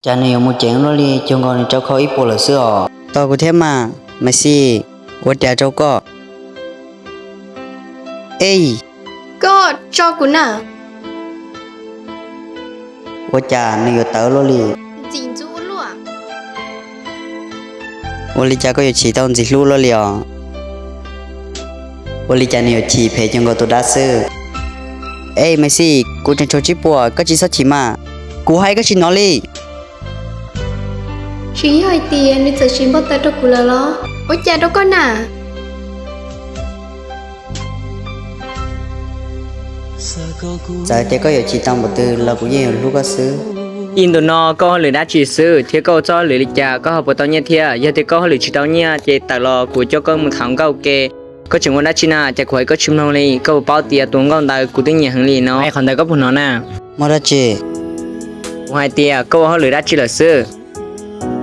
Cas nws yuav mus ceev luaj li, cuag nkaus nws rau khau ib puas lawm xwb os. Tos kuv thiab mas, Maiv Xis, ua cas rau koj? Ej, koj tso kuv na. Ua cas nws yuav tawv luaj li? Ntxim ntxub ua luaj. Ua li cas koj yuav chim tau ntxim hlub luaj li os? Ua li cas nws yuav chim phem cuag nkaus tus dab xwb? Ej Maiv Xis, kuv tseem tshuav tsib puas, koj tsis txhob chim mas. Kuv hais koj tsis hnov li. Tsis yog hais tias nws txawm siv npau taws rau kuv lawm los? Ua cas rau koj na? Txawm tias koj yuav chim tau npaum twg los kuv yeej yuav hlub koj xwb. Ib ntu no koj ua hauj lwm dab tsi xwb thiab koj ua txoj hauj lwm li cas koj ho puas tau nyiaj thiab? Yog tias koj hauj lwm tsis tau nyiaj ces tawm los kuv coj koj mus tham nkauj ke. Koj tseem ua dab tsi na, cas kuv hais koj tsis mloog li? Koj puas paub tias tus nkauj ntawd kuv twb nyiam heev li no? Qhov ntawd koj puas hnov na? Muaj dab tsi? Kuv hais tias koj ua hauj lwm dab tsi lawm xwb?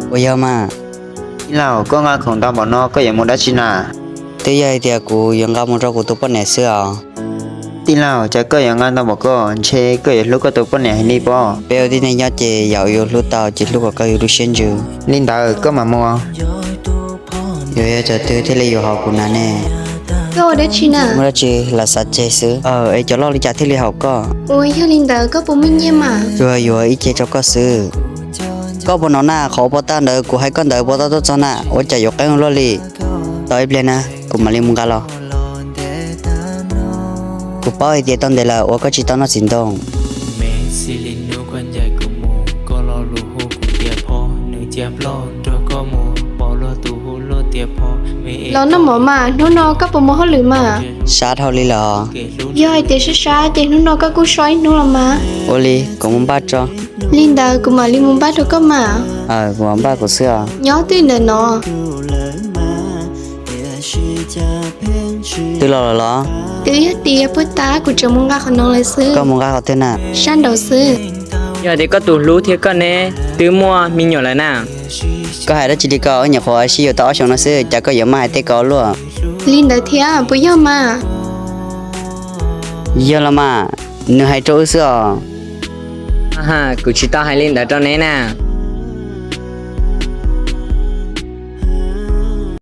Puas yog mas? Tij laug, koj nqa khoom ntau npaum no koj yuav mus dab tsi na? Twb yog hais tias kuv yuav nqa mus rau kuv tus poj niam xwb os. Tij laug, cas koj yuav nqa ntau npaum ko, ntshe koj yuav hlub koj tus poj niam heev li pob. Peb ua tib neeg nyob ces yam uas yuav hlub tau ces hlub kom kawg yus lub siab ntsws. Li ntawd koj mam mus. Yuav yog cov twg thiaj li yuav haum kuv na ne? Koj ua dab tsi na? Muaj dab tsi los xav tseg xwb. Es cov loj li cas thiaj li haum koj? Ua yog li ntawd koj puas muaj nyiaj mas? Tsuas yuav ib ce rau koj xwb. Koj puas hnov na, qhov uas pov tag ntawd kuv hais koj ntawd puas tau tuaj txog na, ua cas yuav qeeb luaj li? Tos ib pliag na, kuv mam li mus nqa los. Kuv paub hais tias tau ntev lawm uas koj tsis tau noj txiv ntoo. Los noj mov mas, hnub no koj puas mus hauj lwm mas? Sab dhau li lawm. Yog hais tias sab sab ces hnub no koj kuj so ib hnub los mas. Ua li, kuv mus npaj tso. Li ntawd kuv mam li mus npaj rau koj mas. Kuv npaj kuv xwb os. Nyob twj ntawm no. Twb los lawm los? Twb yog tias puag ta kuv tseem mus nqa qhov no lawm xwb. Koj mus nqa qhov twg na? Sab nraud xwb. Yog tias koj tus hlub thiab koj ne twb muaj me nyuam lawm na? Koj hais dab tsi li ko, wb nyuam qhuav sib yuav tau ob xyoos no xwb, cas koj yuav maj hais tej ko luaj? Li ntawd thiab puas yog mas? Yog los mas, nws hais rau wb xwb os. Kuv tsis tau hais li ntawd rau neb na.